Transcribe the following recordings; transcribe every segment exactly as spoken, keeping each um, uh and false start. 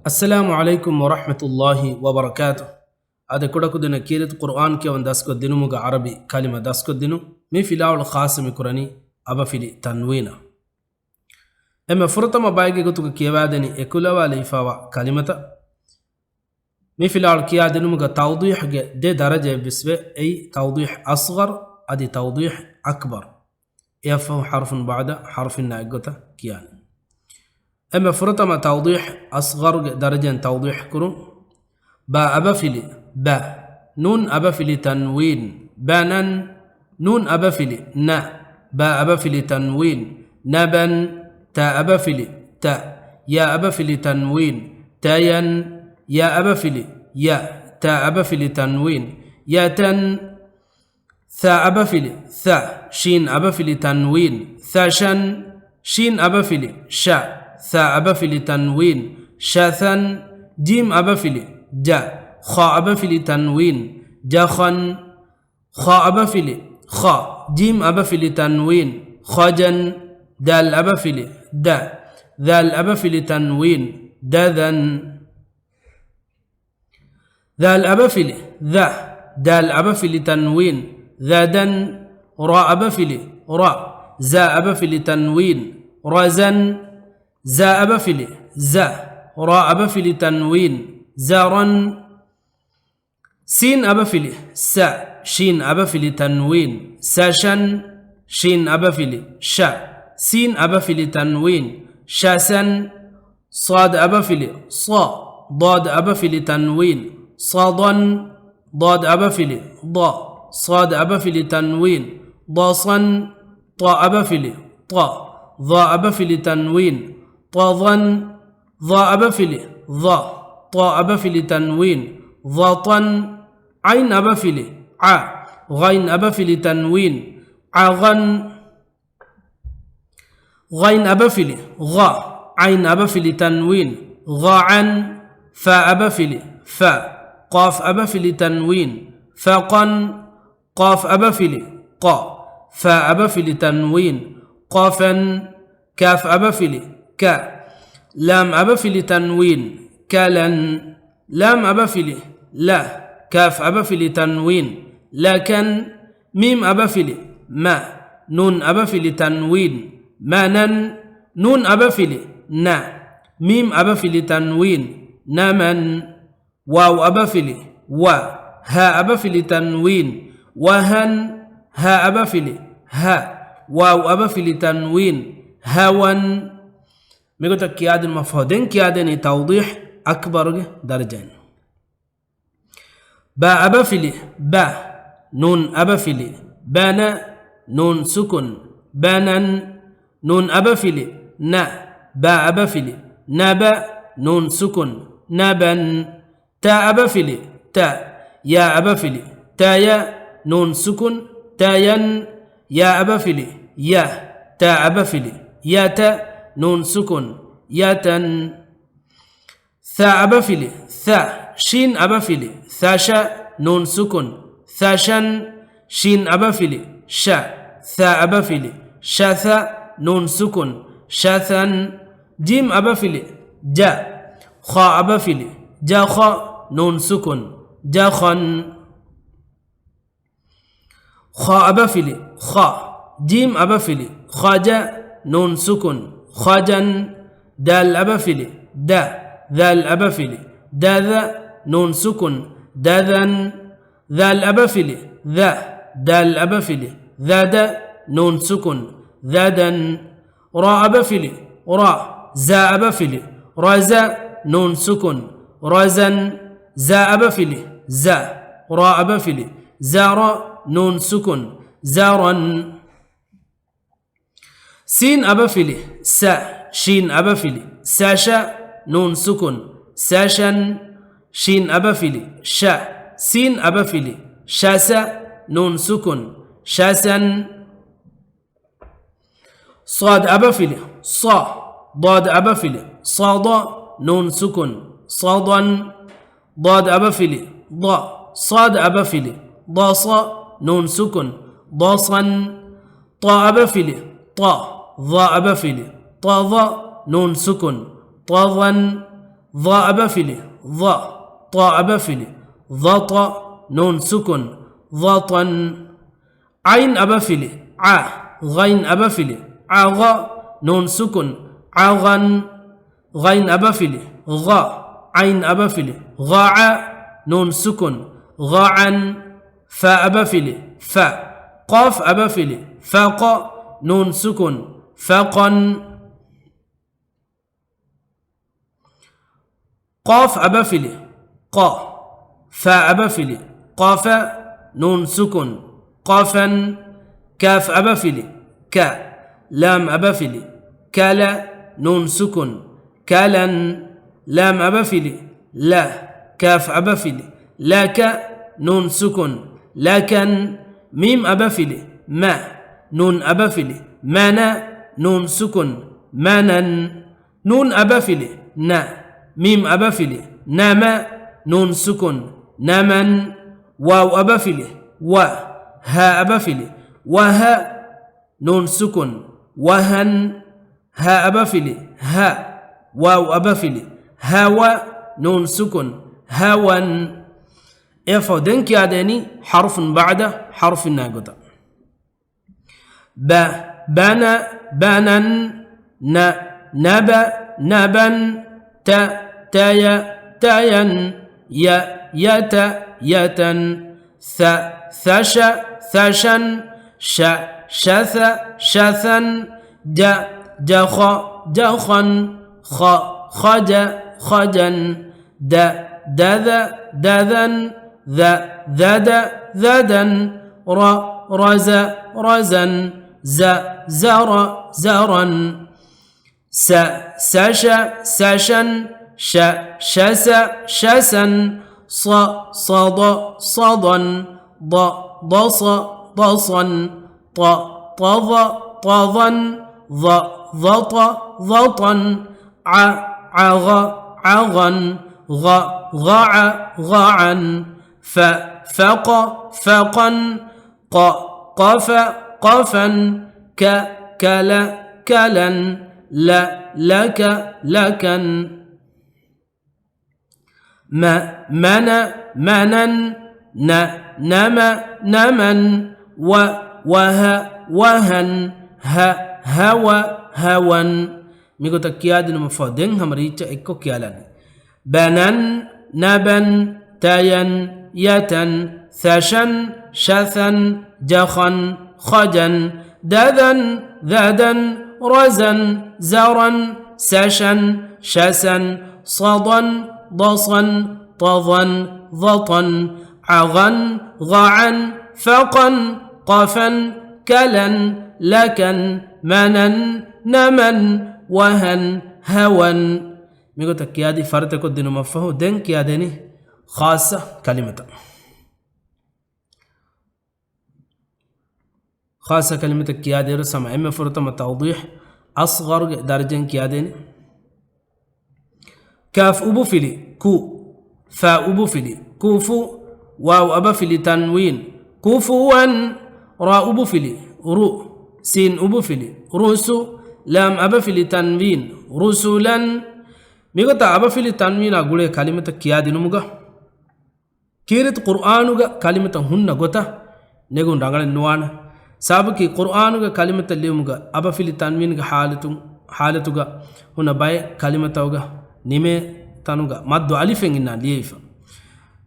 އައްސަލާމު ޢަލައިކުމް ވަރަޙްމަތުﷲި ވަބަރަކާތުހު. އާދެ، ކުޑަކުދިންނަށް ކީރިތި ޤުރުއާން ކިޔަވަން ދަސްކޮށްދިނުމުގަ ޢަރަބި ކަލިމަ ދަސްކޮށްދިނުން. މި ފިލާވަޅު ޚާއްޞަ މިކުރަނީ އަބަފިލި ތަންވީނަށް. އެންމެ ފުރަތަމަ ބައެއްގެ ގޮތުގަ ކިޔަވާދެނީ އެކުލަވާލައިފާވާ ކަލިމަތައް. މި ފިލާވަޅު ކިޔާދިނުމުގަ ތައުޟީޙްގެ ދެ ދަރަޖައެއްވެސް ވޭ. އެއީ ތައުޟީޙް އަޞްޣަރު އަދި ތައުޟީޙް އަކްބަރު. އެއަށްފަހު ޙަރުފުން ބަޢުދަ ޙަރުފިންނާ އެއްގޮތަށް ކިޔާނެ. އެންމެ ފުރަތަމަ ތައުޟީޙް އަޞްޣަރުގެ ދަރަޖައިން ތައުޟީޙް ކުރުން. ބާ އަބަފިލި ބަ، ނޫން އަބަފިލި ތަންވީން ބަނަން، ނޫން އަބަފިލި ނަ، ބާ އަބަފިލި ތަންވީން ނަބަން، ތާ އަބަފިލި ތަ، ޔާ އަބަފިލި ތަންވީން ތަޔަން، ޔާ އަބަފިލި ޔަ، ތާ އަބަފިލި ތަންވީން ޔަތަން، ޘާ އަބަފިލި ޘަ، ޝީން އަބަފިލި ތަންވީން ޘަޝަން، ޝީން އަބަފިލި ޝަ، ޘާ އަބަފިލި ތަންވީން ޝަޘަން، ޖީމް އަބަފިލި ޖަ، ޚާ އަބަފިލި ތަންވީން ޖަޚަން، ޚާ އަބަފިލި ޚަ، ޖީމް އަބަފިލި ތަންވީން ޚަޖަން، ދާލް އަބަފިލި ދަ، ޛާލް އަބަފިލި ތަންވީން ދަޛަން. ޛާލް އަބަފިލި ޛަ، ދާލް އަބަފިލި ތަންވީން ޛަދަން، ރާ އަބަފިލި ރަ، ޒާ އަބަފިލި ތަންވީން ރަޒަން، ޒާ އަބަފިލި ޒަ، ރާ އަބަފިލި ތަންވީން ޒަރަން، ސީން އަބަފިލި ސަ، ޝީން އަބަފިލި ތަންވީން ސަޝަން، ޝީން އަބަފިލި ޝަ، ސީން އަބަފިލި ތަންވީން ޝަސަން، ޞާދް އަބަފިލި ޞަ، ޟާދް އަބަފިލި ތަންވީން ޞަޟަން، ޟާދް އަބަފިލި ޟަ، ޞާދް އަބަފިލި ތަންވީން ޟަޞަން، ޠާ އަބަފިލި ޠަ، ޡާ އަބަފިލި ތަންވީން ޠަޟަން، ޡާ އަބަފިލި ޡަ، ޠާ އަބަފިލި ތަންވީން ޡަޠަން، ޢައިން އަބަފިލި ޢަ، ޣައިން އަބަފިލި ތަންވީން ޢަޣަން، ޣައިން އަބަފިލި ޣަ، ޢައިން އަބަފިލި ތަންވީން ޣަޢަން، ފާ އަބަފިލި ފަ، ޤާފް އަބަފިލި ތަންވީން ފަޤަން، ޤާފް އަބަފިލި ޤަ، ފާ އަބަފިލި ތަންވީން ޤަފަން، ކާފް އަބަފިލި ކަ، ލާމް އަބަފިލި ތަންވީން ކަލަން، ލާމް އަބަފިލި ލަ، ކާފް އަބަފިލި ތަންވީން ލަކަން، މީމް އަބަފިލި މަ، ނޫން އަބަފިލި ތަންވީން މަނަން، ނޫން އަބަފިލި ނަ، މީމް އަބަފިލި ތަންވީން ނަމަން، ވާވް އަބަފިލި ވަ، ހާ އަބަފިލި ތަންވީން ވަހަން، ހާ އަބަފިލި ހަ، ވާވް އަބަފިލި ތަންވީން ހަވަން. މިގޮތަށް ކިޔާދިނުމަށްފަހު ދެން ކިޔާދޭނީ ތައުޟީޙް އަކްބަރުގެ ދަރަޖައިން. ބާ އަބަފިލި ބަ، ނޫން އަބަފިލި ބަނަ، ނޫން ސުކުން ބަނަން، ނޫން އަބަފިލި ނަ، ބާ އަބަފިލި ނަބަ، ނޫން ސުކުން ނަބަން، ތާ އަބަފިލި ތަ، ޔާ އަބަފިލި ތަޔަ، ނޫން ސުކުން ތަޔަން، ޔާ އަބަފިލި ޔަ، ތާ އަބަފިލި ޔަތަ، ނޫން ސުކުން ޔަތަން. ޘާ އަބަފިލި ޘަ، ޝީން އަބަފިލި ޘަޝަ، ނޫން ސުކުން ޘަޝަން، ޝީން އަބަފިލި ޝަ، ޘާ އަބަފިލި ޝަޘަ، ނޫން ސުކުން ޝަޘަން، ޖީމް އަބަފިލި ޖަ، ޚާ އަބަފިލި ޖަޚަ، ނޫން ސުކުން ޖަޚަން. ޚާ އަބަފިލި ޚަ، ޖީމް އަބަފިލި ޚަޖަ، ނޫން ސުކުން ޚަޖަން، ދާލް އަބަފިލި ދަ، ޛާލް އަބަފިލި ދަޛަ، ނޫން ސުކުން ޛަޛަން، ޛާލް އަބަފިލި ޛަ، ދާލް އަބަފިލި ޛަދަ، ނޫން ސުކުން ޛަދަން. ރާ އަބަފިލި ރަ، ޒާ އަބަފިލި ރަޒަ، ނޫން ސުކުން ރަޒަން، ޒާ އަބަފިލި ޒަ، ރާ އަބަފިލި ޒަރަ، ނޫން ސުކުން ޒަރަން. ސީން އަބަފިލި ސަ، ޝީން އަބަފިލި ސަޝަ، ނޫން ސުކުން ސަޝަން، ޝީން އަބަފިލި ޝަ، ސީން އަބަފިލި ޝަސަ، ނޫން ސުކުން ޝަސަން. ޞާދް އަބަފިލި ޞަ، ޟާދް އަބަފިލި ޞަޟަ، ނޫން ސުކުން ޞަޟަން، ޟާދް އަބަފިލި ޟަ، ޞާދް އަބަފިލި ޟަޞަ، ނޫން ސުކުން ޟަޞަން، ޠާ އަބަފިލި ޠަ، ޡާ އަބަފިލި ޠަޟަ، ނޫން ސުކުން ޠަޟަން، ޡާ އަބަފިލި، ޡަ. ޠާ އަބަފިލި، ޡަޠަ. ނޫން ސުކުން، ޡަޠަން. ޢައިން އަބަފިލި، ޢަ. ޣައިން އަބަފިލި، ޢަޣަ. ނޫން ސުކުން، ޢަޣަން. ޣައިން އަބަފިލި، ޣަ. ޢައިން އަބަފިލި، ޣަޢަ. ނޫން ސުކުން، ޣަޢަން. ފާ އަބަފިލި، ފަ. ޤާފް އަބަފިލި، ފަޤަ. ނޫން ސުކުން، ފަޤަން. ޤާފް އަބަފިލި، ޤަ. ފާ އަބަފިލި، ޤަފަ. ނޫން ސުކުން، ޤަފަން. ކާފް އަބަފިލި، ކަ. ލާމް އަބަފިލި، ކަލަ. ނޫން ސުކުން، ކަލަން. ލާމް އަބަފިލި، ލަ. ކާފް އަބަފިލި، ލަކަ. ނޫން ސުކުން، ލަކަން. މީމް އަބަފިލި، މަ. ނޫން އަބަފިލި، މަނަ. ނޫން ސުކުން، މަނަން. ނޫން އަބަފިލި، ނަ. މީމް އަބަފިލި، ނަމަ. ނޫން ސުކުން، ނަމަން. ވާވް އަބަފިލި، ވަ. ހާ އަބަފިލި، ވަހަ. ނޫން ސުކުން، ވަހަން. ހާ އަބަފިލި، ހަ. ވާވް އަބަފިލި، ހަވަ. ނޫން ސުކުން، ހަވަން. އެއަށްފަހު ދެން ކިޔާދޭނީ ޙަރުފުން ބަޢުދަ ޙަރުފިންނާ ގޮތަށް. ބަ، ބަނަ، ބަނަން. ނަ، ނަބަ، ނަބަން. ތަ، ތަޔަ، ތަޔަން. ޔަ، ޔަތަ، ޔަތަން. ޘަ، ޘަށަ، ޘަށަން. ޝަ، ޝަޘަ، ޝަޘަން. ޖަ، ޖަޚަ، ޖަޚަން. ޚަ، ޚަޖަ، ޚަޖަން. ދަ، ދަޛަ، ދަޛަން. ޛަ، ޛަܕަ، ޛަܕަން. ރަ، ރަޒަ، ރަޒަން. ޒަ، ޒަރަ، ޒަރަން. ސަ، ސަށަ، ސަށަން. ޝަ، ޝަސަ، ޝަސަން. ޞަ، ޞަޟަ، ޞަޟަން. ޟަ، ޟަޞަ، ޟަޞަން. ޠަ، ޠަޡަ، ޠަޡަން. ޡަ، ޡަޠަ، ޡަޠަން. ޢަ، ޢަޣަ، ޢަޣަން. ޣަ، ޣަޢަ، ޣަޢަން. ފަ، ފަޤަ، ފަޤަން. ޤަ، ޤަފަ، ޤަފަން. ކަ، ކަލަ، ކަލަން. ލަ، ލަކަ، ލަކަން. މަ، މަނަ، މަނަން. ނަ، ނަމަ، ނަމަން. ވަ، ވަހަ، ވަހަން. ހަ، ހަވަ، ހަވަން. މިގޮތަށް ކިޔާދިނުމަށްފަހު ދެން ހަމަ ރީއްޗަށް އެއްކޮށް ކިޔާލަން. ބަނަން، ނަބަން، ތަޔަން، ޔަތަން، ޘަށަން، ޝަޘަން، ޖަޚަން، ޚަޖަން، ދަޛަން، ޛަܕަން، ރަޒަން، ޒަރަން، ސަށަން، ޝަސަން، ޞަޟަން، ޟަޞަން، ޠަޡަން، ޡަޠަން، ޢަޣަން، ޣަޢަން، ފަޤަން، ޤަފަން، ކަލަން، ލަކަން، މަނަން، ނަމަން، ވަހަން، ހަވަން. މިގޮތަށް ކިޔާދީ ފަރިތަކޮށްދިނުމަށްފަހު ދެން ކިޔާދޭނީ ޚާއްޞަ ކަލިމަތައް. ޚާއްޞަ ކަލިމަތައް ކިޔާދޭއިރު ހަމަ އެންމެ ފުރަތަމަ ތައުޟީޙް އަޞްޣަރުގެ ދަރަޖައިން ކިޔާދޭނީ. ކާފް އުބުފިލި، ކު. ފާ އުބުފިލި، ކުފު. ވާވް އަބަފިލި، ތަންވީން، ކުފުވަން. ރާ އުބުފިލި، ރު. ސީން އުބުފިލި، ރުސު. ލާމް އަބަފިލި، ތަންވީން، ރުސުލަން. މިގޮތަށް އަބަފިލި ތަންވީނާ ގުޅޭ ކަލިމަތައް ކިޔާދިނުމުގަ، ކީރިތި ޤުރްއާނުގަ ކަލިމަތައް ހުންނަ ގޮތަށް ނެގުން ރަނގަޅެއް ނުވާނެ. ސަބަބަކީ ޤުރްއާނުގަ ކަލިމަތައް ލިޔުމުގަ އަބަފިލި ތަންވީންގެ ޙާލަތު، ޙާލަތުގަ ހުންނަ ބައެއް ކަލިމަތަކުގަ ނިމޭ ތަނުގަ މައްދު އަލިފެއް އިންނާ ލިޔެވިފަ.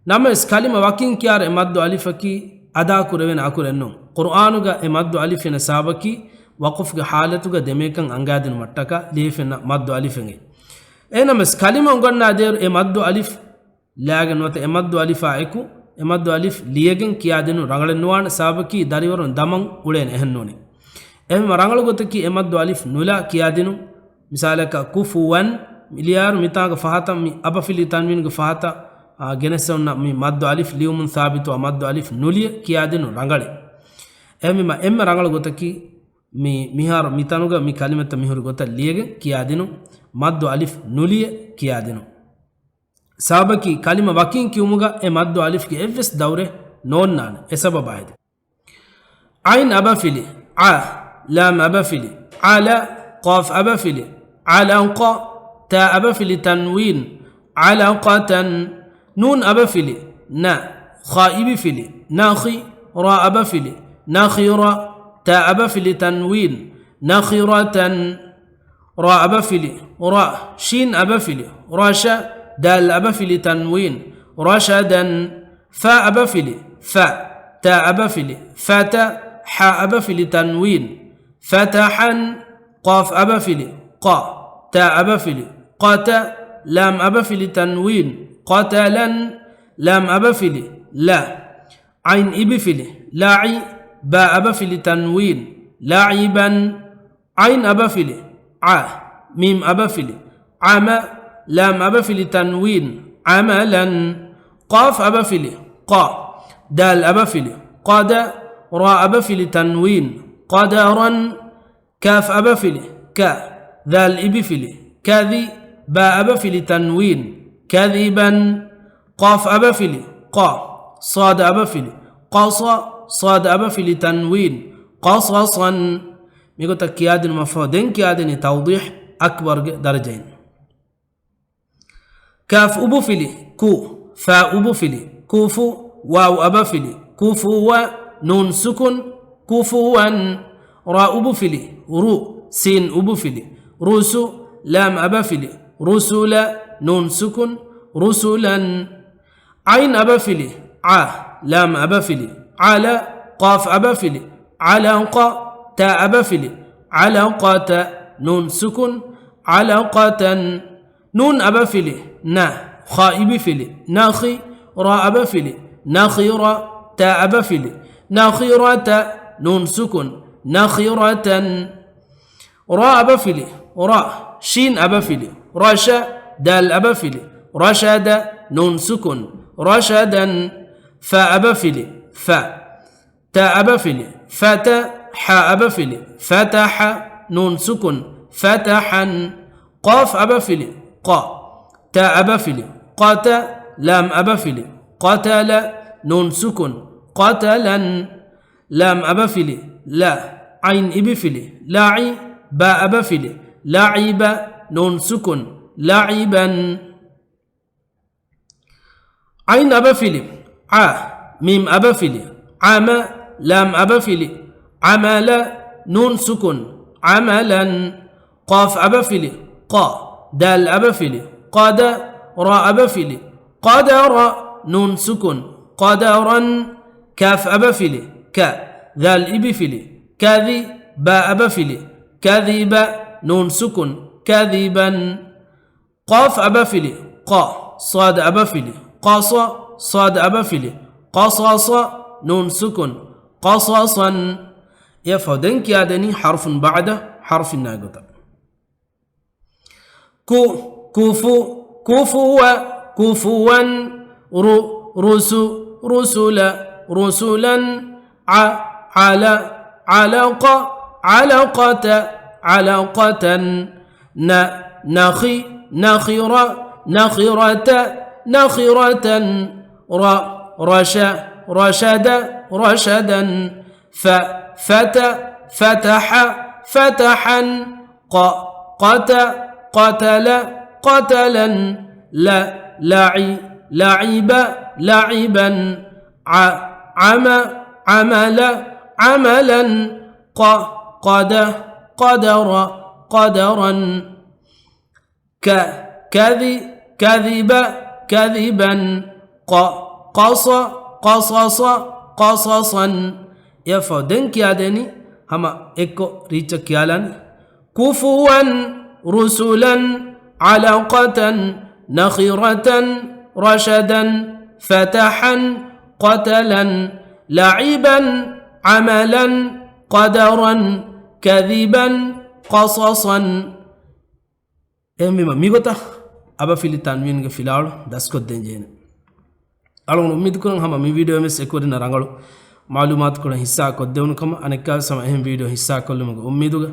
ނަމަވެސް ކަލިމަ ވަކިން ކިޔާއިރު އެ މައްދު އަލިފަކީ އަދާކުރެވޭނެ އަކުރެއް ނޫން. ޤުރްއާނުގަ އެ މައްދު އަލިފް އިންނަ ސަބަބަކީ ވަޤުފްގެ ޙާލަތުގަ ދެމޭކަން އަންގާދިނުމަށްޓަކާ ލިޔެފެންނަ މައްދު އަލިފެއް. އެހެންނަމަވެސް ކަލިމަ އުނގަންނާދޭއިރު އެ މައްދު އަލިފް ލާގެން ނުވަތަ އެ މައްދު އަލިފާ އެކު އެ މައްދު އަލިފް ލިޔެގެން ކިޔާދިނުން ރަނގަޅެއް ނުވާނެ، ސަބަބަކީ ދަރިވަރުން ދަމަން އުޅޭނެ އެހެން ނޫނީ. އެހެންވީމަ ރަނގަޅު ގޮތަކީ އެ މައްދު އަލިފް ނުލާ ކިޔާދިނުން. މިސާލަކަށް ކުފުވަން މި ލިޔާއިރު މިތާނގަ ފަހަތަށް މި އަބަފިލި ތަންވީންގެ ފަހަތަށް، އާ، ގެނެސް އޮންނަ މި މައްދު އަލިފް ލިޔުމުން ސާބިތުވާ މައްދު އަލިފް ނުލިޔެ ކިޔާދިނުން ރަނގަޅޭ. އެހެންވީމަ އެންމެ ރަނގަޅު ގޮތަކީ މި މިހާރު މިތަނުގަ މި ކަލިމަތައް މިހުރި ގޮތަށް ލިޔެގެން ކިޔާދިނުން، މައްދު އަލިފް ނުލިޔެ ކިޔާދިނުން. ސަބަބަކީ ކަލިމަ ވަކިން ކިޔުމުގަ އެ މައްދު އަލިފްގެ އެއްވެސް ދައުރެއް ނޯންނާނެ. އެ ސަބަބާ ހެދި. ޢައިން އަބަފިލި، ޢަ. ލާމް އަބަފިލި، ޢަލަ. ޤާފް އަބަފިލި، ޢަލަޤަ. ތާ އަބަފިލި، ތަންވީން، ޢަލަޤަތަން. ނޫން އަބަފިލި، ނަ. ޚާ އިބިފިލި، ނަޚި. ރާ އަބަފިލި، ނަޚިރަ. ތާ އަބަފިލި، ތަންވީން، ނަޚިރަތަން. ރާ އަބަފިލި، ރަ. ޝީން އަބަފިލި، ރަޝަ. ދާލް އަބަފިލި، ތަންވީން، ރަޝަދަން. ފާ އަބަފިލި، ފަ. ތާ އަބަފިލި، ފަތަ. ޙާ އަބަފިލި، ތަންވީން، ފަތަޙަން. ޤާފް އަބަފިލި، ޤަ. ތާ އަބަފިލި، ޤަތަ. ލާމް އަބަފިލި، ތަންވީން، ޤަތަލަން. ލާމް އަބަފިލި، ލަ. ޢައިން އިބިފިލި، ލަޢި. ބާ އަބަފިލި، ތަންވީން، ލަޢިބަން. ޢައިން އަބަފިލި، ޢަ. މީމް އަބަފިލި، ޢަމަ. ލާމް އަބަފިލި، ތަންވީން، ޢަމަލަން. ޤާފް އަބަފިލި، ޤަ. ދާލް އަބަފިލި، ޤަދަ. ރާ އަބަފިލި، ތަންވީން، ޤަދަރަން. ކާފް އަބަފިލި، ކަ. ދާލް އިބިފިލި، ކަދި. ބާ އަބަފިލި، ތަންވީން، ކަދިބަން. ޤާފް އަބަފިލި، ޤަ. ޞާދް އަބަފިލި، ޤަޞަ. ޞާދް އަބަފިލި، ތަންވީން، ޤަޞަޞަން. މިގޮތަށް ކިޔާދިނުމަށްފަހު ދެން ކިޔާދެނީ ތައުޟީޙް އަކްބަރުގެ ދަރަޖައިން. ކާފް އުބުފިލި، ކު. ފާ އުބުފިލި، ކުފު. ވާވް އަބަފިލި، ކުފުވަ. ނޫން ސުކުން، ކުފުވަން. ރާ އުބުފިލި، ރު. ސީން އުބުފިލި، ރުސު. ލާމް އަބަފިލި، ރުސުލަ. ނޫން ސުކުން، ރުސުލަން. ޢައިން އަބަފިލި، ޢަ. ލާމް އަބަފިލި، ޢަލަ. ޤާފް އަބަފިލި، ޢަލަޤަ. ތާ އަބަފިލި، ޢަލަޤަތަ. ނޫން ސުކުން، ޢަލަޤަތަން. ނޫން އަބަފިލި، ނަ. ޚާ އިބިފިލި، ނަޚި. ރާ އަބަފިލި، ނަޚިރަ. ތާ އަބަފިލި، ނަޚިރަތަ. ނޫން ސުކުން، ނަޚިރަތަން. ރާ އަބަފިލި، ރަ. ޝީން އަބަފިލި، ރަޝަ. ދާލް އަބަފިލި، ރަޝަދަ. ނޫން ސުކުން، ރަޝަދަން. ފާ އަބަފިލި، ފަ. ތާ އަބަފިލި، ފަތަ. ޙާ އަބަފިލި، ފަތަޙަ. ނޫން ސުކުން، ފަތަޙަން. ޤާފް އަބަފިލި، ޤަ. ތާ އަބަފިލި، ޤަތަ. ލާމް އަބަފިލި، ޤަތަލަ. ނޫން ސުކުން، ޤަތަލަން. ލާމް އަބަފިލި، ލަ. ޢައިން އިބިފިލި، ލަޢި. ބާ އަބަފިލި، ލަޢިބަ. ނޫން ސުކުން، ލަޢިބަން. ޢައިން އަބަފިލި، ޢަ. މީމް އަބަފިލި، ޢަމަ. ލާމް އަބަފިލި، ޢަމަލަ. ނޫން ސުކުން، ޢަމަލަން. ޤާފް އަބަފިލި، ޤަ. ދާލް އަބަފިލި، ޤަދަ. ރާ އަބަފިލި، ޤަދަރަ. ނޫން ސުކުން، ޤަދަރަން. ކާފް އަބަފިލި، ކަ. ދާލް އިބިފިލި، ކަދި. ބާ އަބަފިލި، ކަދިބަ. ނޫން ސުކުން، ކަދިބަން. ޤާފް އަބަފިލި، ޤަ. ޞާދް އަބަފިލި، ޤަޞަ. ޞާދް އަބަފިލި، ޤަޞަޞަ. ނޫން ސުކުން، ޤަޞަޞަން. އެއަށްފަހު ދެން ކިޔާދެނީ ޙަރުފުން ބަޢްދަ ޙަރުފިންނާ ގޮތަށް. ކު، ކުފު، ކުފުވަ، ކުފުވަން. ރު، ރުސު، ރުސުލަ، ރުސުލަން. ޢަ، ޢަލަ، ޢަލަޤަ، ޢަލަޤަތަ، ޢަލަޤަތަން. ނަ، ނަޚި، ނަޚިރަ، ނަޚިރަތަ، ނަޚިރަތަން. ރަ، ރަޝަ، ރަޝަދަ، ރަޝަދަން. ފަ، ފަތަ، ފަތަޙަ، ފަތަޙަން. ޤަ، ޤަތަ، ޤަތަލަ، ޤަތަލަން. ލަ، ލަޢި، ލަޢިބަ، ލަޢިބަން. ޢަ، ޢަމަ، ޢަމަލަ، ޢަމަލަން. ޤަ، ޤަދަ، ޤަދަރަ، ޤަދަރަން. ކަ، ކަދި، ކަދިބަ، ކަދިބަން. ޤަ، ޤަޞަ، ޤަޞަޞަ، ޤަޞަޞަން. އެއަށްފަހު ދެން ކިޔާދެނީ ހަމަ އެއްކޮށް ރީއްޗަށް ކިޔާލާނެ. كفوا، رسلا، علقة، نخرة، رشدا، فتحا، قتلا، لعبا، عملا، قدرا، كذبا، قصصا. އެހެންވީމަ، މިގޮތަށް އަބަފިލި ތަންވީންގެ ފިލާވަޅު ދަސްކޮށްދޭން ޖެހޭނެ. އަޅުގަނޑު އުއްމީދުކުރަން ހަމަ މި ވީޑިއޯ ވެސް އެކުވެރިންނަށް ރަނގަޅު މަޢުލޫމާތުކޮޅެއް ހިއްސާ ކޮށްދެވުނު ކަމަށް. އަނެއްކާވެސް ހަމަ އެހެން ވީޑިއޯ ހިއްސާ ކޮށްލުމުގެ އުއްމީދުގަ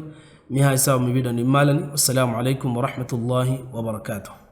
މިހާ ހިސާބު މި ވީޑިއޯ ނިންމާލަނީ. ވައްސަލާމު ޢަލައިކުމް ވަރަޙްމަތުﷲި ވަބަރަކާތުހު.